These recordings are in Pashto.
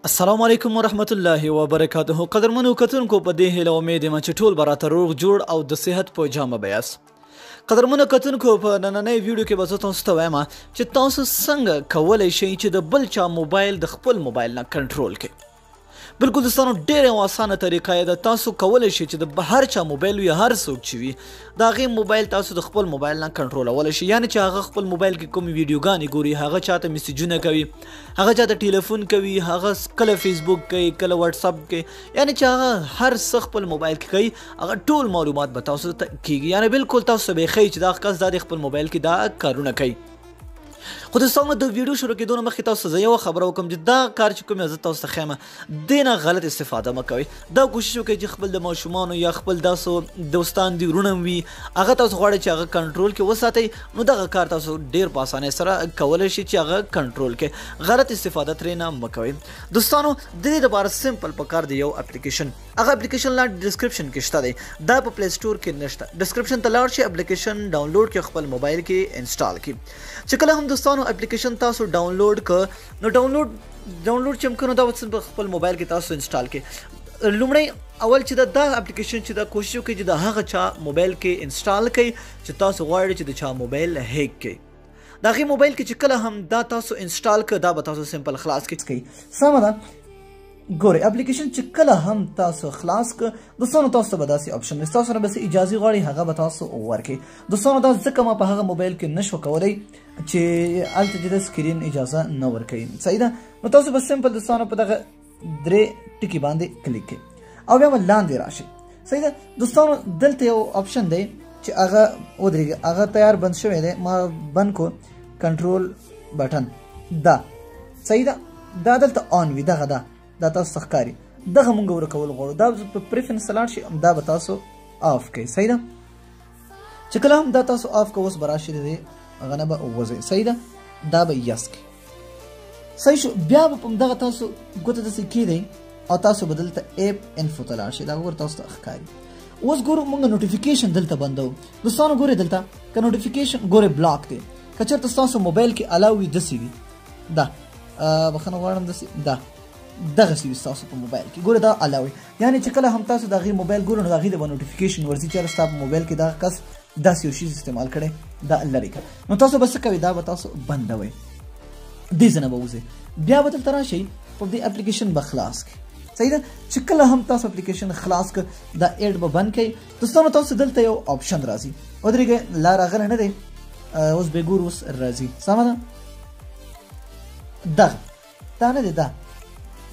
السلام علیکم ورحمت الله وبرکاته. قدرمنو کتونکو، په دې هیله امید یم چې ټول به راته روغ جوړ او د صحت په جامه به یاست. قدرمنو کتونکو، په نننۍ ویډیو کې به زه تاسو ته وایم چې تاسو څنګه کولی شئ چې د بل چا موبایل د خپل موبایل نه کنټرول کړئ. بالکل دوستانو، ډېره یوه اسانه طریقه یې ده. تاسو کولی شئ چې د هر چا موبایل وي، هر څوک چې وي، د هغې موبایل تاسو د خپل موبایل نه کنټرولولی شئ. یعنې چې هغه خپل موبایل کې کوم ویډیوګانې ګوري، هغه چاته میسجونه کوي، هغه چاته ټلیفون کوي، هغه کله فیسبوک کوي، کله واتساپ کوي، یعنې چې هغه هر څه خپل موبایل کې کوي، هغه ټول معلومات به تاسو ته کېږي. یعنې بالکل تاسو به ښیي چې دا کس دا د خپل موبایل کې دا کارونه کوي. خو دوستانو، د ویډیو شروع کېدو نه مخکې تاسو زه یوه خبره وکړم چې دا کار چې کوم زه تاسو ته ښیم، دې نه غلط استفاده مه کوئ. دا کوشش وکړئ چې خپل د ماشومانو یا خپل داسو دوستان دي، وروڼه وي، هغه تاسو غواړئ چې هغه کنټرول کې وساتئ، نو دغه کار تاسو ډېر په اسانۍ سره کولی شئ چې هغه کنټرول کې. غلط استفاده ترې نه مه کوئ. دوستانو، د دې دپاره simple په کار دی یو اپلیکیشن. هغه اپلیکیشن لاندې description کې شته دی، دا په Play Store کې نشته. description ته لاړ شئ، اپلیکیشن download کړئ، خپل موبایل کې install کړئ. چې کله هم دوستانو اپلیکیشن تاسو download ک، نو download چې هم کنو، دا په خپل موبایل کې تاسو install کړئ. لومړی اول چې دا اپلیکیشن چې دا کوشش وکړئ چې د هغه چا موبایل کې install کړئ چې تاسو غواړئ چې د چا موبایل hack کړئ. د هغې موبایل کې چې کله هم دا تاسو install کړئ، دا به تاسو simple خلاص کړئ. سمه ده، ګورئ اپلیکیشن چې کله هم تاسو خلاص کړ دوستانو، تاسو ته به داسې option وي، تاسو نه به څه اجازې غواړي، هغه به تاسو ورکړي. دوستانو، دا ځکه ما په هغه موبایل کې نشو کولی چې هلته چې د screen اجازه نه ورکوي. صحیح ده. نو تاسو به simple دوستانو په دغه درې ټکي باندې کلیک کړئ او بیا به لاندې راشئ. صحیح ده دوستانو، دلته یو option دی چې هغه ودرېږي، هغه تیار بند شوی دی، ما بند کو control button دا. صحیح ده، دا دلته on وي، دغه ده، دا تاسو ته ښکاري، دغه مونږ ورکول غواړو. دا په preference ته لاړ شئ، دا به تاسو off کړئ. صحیح ده، چې کله هم دا تاسو off کړئ، اوس به راشي د دې هغه نه به ووځئ. صحیح ده، دا به yes کړئ. صحیح شو. بیا به په همدغه تاسو ګوته داسې کښېږدئ او تاسو به دلته app info ته لاړ شئ. دا وګوره تاسو ته ښکاري. اوس ګورو مونږ notification دلته بندوو. دوستانو ګورئ دلته که notification ګورئ block دی، که چېرته ستاسو موبایل کې allow وي داسې وي، دا بخښنه غواړم داسې دا دغسې وي ستاسو په موبایل کې، ګوره دا allow وي. یعنې چې کله هم تاسو د هغې موبایل ګورئ، نو د هغې د به notification ورځي چې ستا په موبایل کې دغه کس داسې یو شیز استعمال کړی، دا لرې کړه. نو تاسو به څه کوئ، دا به تاسو بندوئ، دې ځای نه به وځئ، بیا به دلته راشئ، په دې اپلیکیشن به خلاص کړئ. صحیح ده، چې کله هم تاسو اپلیکیشن خلاص کړ، دا ad به بند کړئ. دوستانو تاسو دلته یو option راځي، ودرېږئ، لا راغلی نه دی، اوس به ګورو، اوس راځي. سمه ده، دغه دا نه دی، دا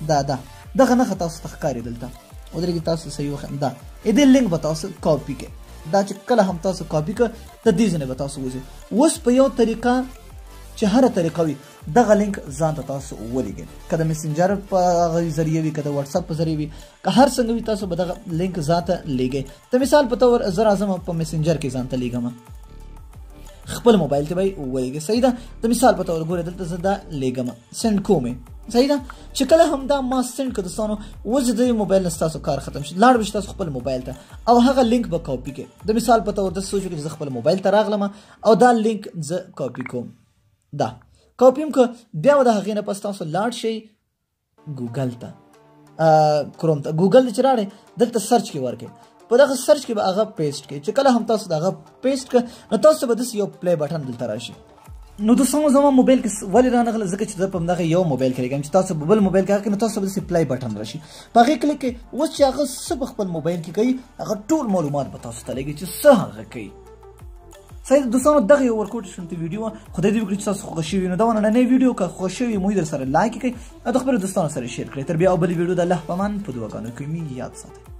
دا دا دغه نښه تاسو ته ښکاري دلته، ودرېږئ تاسو صحیح وښیم. دا دې لینک به تاسو کاپي کړئ. دا چې کله هم تاسو کاپي کړ، د دې ځای نه به تاسو وځئ. اوس په یو طریقه چې هره طریقه وي، دغه لینک ځان ته تاسو ولیږئ، که د میسنجر په هغه ذریعه وي، که د واتساپ په ذریعه وي، که هر څنګه وي، تاسو به دغه لینک ځان ته لیږئ. د مثال په طور زه راځم په میسنجر کې ځان ته لیږم، خپل موبایل ته به یې ولیږئ. صحیح ده، د مثال په طور ګورئ دلته زه دا لیږم، send کوم یې. صحیح ده، چې کله هم دا ما send کړ دوستانو، اوس د دې موبایل نه ستاسو کار ختم شي، لاړ به شي تاسو خپل موبایل ته او هغه لینک به کاپي کړئ. د مثال په طور داسې سوچ وکړئ چې زه خپل موبایل ته راغلم او دا لینک زه کاپي کوم، دا کاپي هم که، بیا به د هغې نه پس تاسو لاړ شئ ګوګل ته، کروم ته، ګوګل ته چې راړئ دلته search کې ورکړئ، په دغه search کې به هغه paste کړئ. چې کله هم تاسو د هغه paste کړئ، نو تاسو به داسې یو play button دلته راشي. نو دوستانو زما موبایل کې ولې رانغله، ځکه چې زه په همدغه یو موبایل کې لګم، چې تاسو په بل موبایل کې هغه، نو تاسو به داسې play button راشي، په هغې کلیک کړئ. اوس چې هغه څه په خپل موبایل کې کوي، هغه ټول معلومات به تاسو ته لګي چې څه هغه کوي. صحیح دوستانو، دغه یو ورکوټ شونتې ویډیو، خدای دې وکړي چې تاسو خوښ شوي. نو دا نننۍ ویډیو که خوښ شوي مو در سره like کړئ او د خپلو دوستانو سره share کړئ. تر بیا او بلې ویډیو د الله په امان، په دعاګانو کې مې یاد ساتئ.